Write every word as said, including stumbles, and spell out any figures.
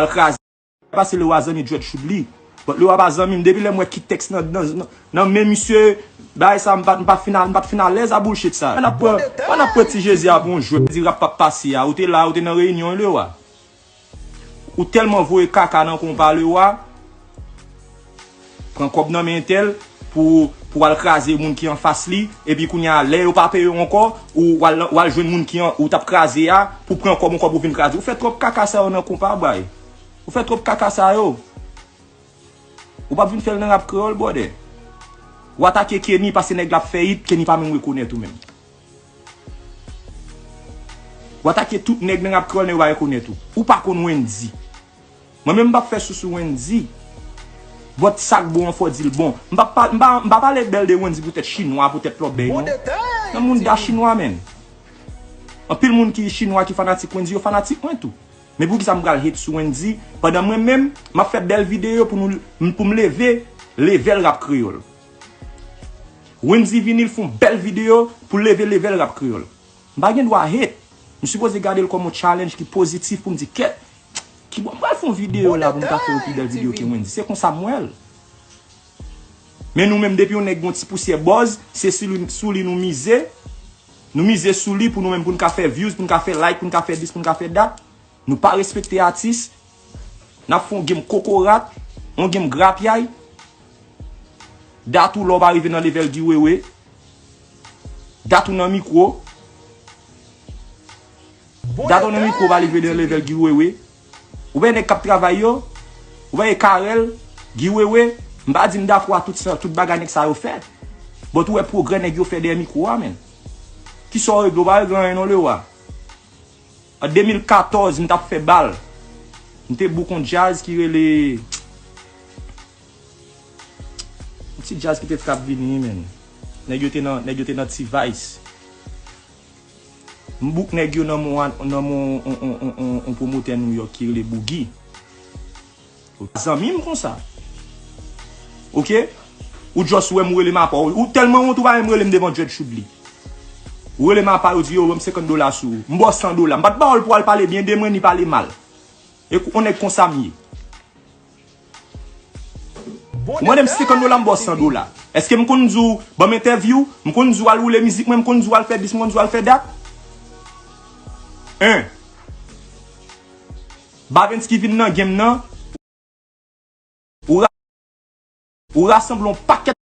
al kraze. Pase Lewa zanmi Dread Shoudly. But Lewa pa zanmi m. Depi lè m wè ki tèks nan, nan, nan, nan men misye, bagay sa, m pa, m pa fin, m pa fin alèz a bullshit sa. Ann ap pran, ann ap pran Ti Jezi a pou yon jwèt. Di rap p ap pase a. Ou te la, ou te nan reyinyon, Lewa. Ou tèlman voye kaka nan konpa, Lewa. Pran kòb nan men entèl pou, pou al kraze moun ki anfas li, epi kounye a, lè yo pa peye w ankò, ou w al, w al jwenn moun ki an, ou t ap kraze a, pou pran kòb ankò pou vin kraze. Ou fè twòp kaka sa yo nan konpa, bray. Ou fè twòp kaka sa yo. Ou p ap vin fè l nan rap kreyòl, brother. Ou atake Kenny paske nèg la ap fè hit, Kenny pa menm rekonèt ou menm. Ou atake tout nèg nan rap kreyòl, nèg yo pa rekonèt ou. Ou pa konn Wendy. Mwen menm m p ap fè sou sou Wendy. But sa k bon an fò di l bon. M p ap pa, m pa, m pa pale bèl de Wendy poutèt chinwa, poutèt lòbèy non. Nan moun da chinwa, menn. Anpil moun ki chinwa ki fanatik Wendy, yo fanatik mwen tou. Men poukisa m pral hate sou Wendy, pandan mwen menm, m ap fè bèl videyo pou nou, pou m leve level rap kreyòl. Wendy vini, l fè yon bèl videyo pou leve level rap kreyòl. M pa gen dwa hate. M sipoze gade l kòm yon challenge ki pozitif pou m di, kèt, kibò m pral fè yon videyo la pou m ka fè yon pi bèl videyo ke Wendy. Se konsa m wè l. Men nou menm, depi yon nèg gen yon ti pousyè buzz, se sou li, sou li nou mize. Nou mize sou li pou nou menm, pou n ka fè views, pou n ka fè like, pou n ka fè this, pou n ka fè that. Nou pa respekte atis. N ap fè yon game kokorat, yon game grapyay. Dat ou la w pa rive nan level Guy Wewe. Dat ou nan mikwo. Dat ou nan mikwo pa rive nan level Guy Wewe. Ou wè nèg k ap travay yo. Ou wè Carel, Guy Wewe. M pa di m dakò a tout sa, tout bagay nèg sa yo fè. But ou wè pwogrè nèg yo fè dèyè mikwo a, menn. Kisa w regle? Ou pa regle anyen non, Lewa. An de mil katòz, m t ap fè bal. M te book yon djaz ki rele, yon ti djaz ki te t ap vini, menn. Nèg yo te nan, nèg yo te nan T-Vice. M book nèg yo nan men, nan men yon, yon, yon, yon, yon pwomotè New York ki rele Boogie. Zanmi m konsa. Oke? Ou just wè m, ou rele m apa. Ou tèlman wont, ou pa menm rele m devan Dread Shoudly. Ou rele m apa, ou di, yo, ban m senkant dola sou ou. M ba w san dola. M pa t ba w l pou w al pale byen de mwen, ni pale mal. E kou, on nèg konsa m ye. Ou mande m senkant dola, m ba w san dola. Èske m konn di w, ban m entèvyou? M konn di w al woule mizik mwen, m konn di w al fè this, m konn di w al fè that? Hein? Bavens ki vin nan game nan, ou ra-, ou rasanble yon pakèt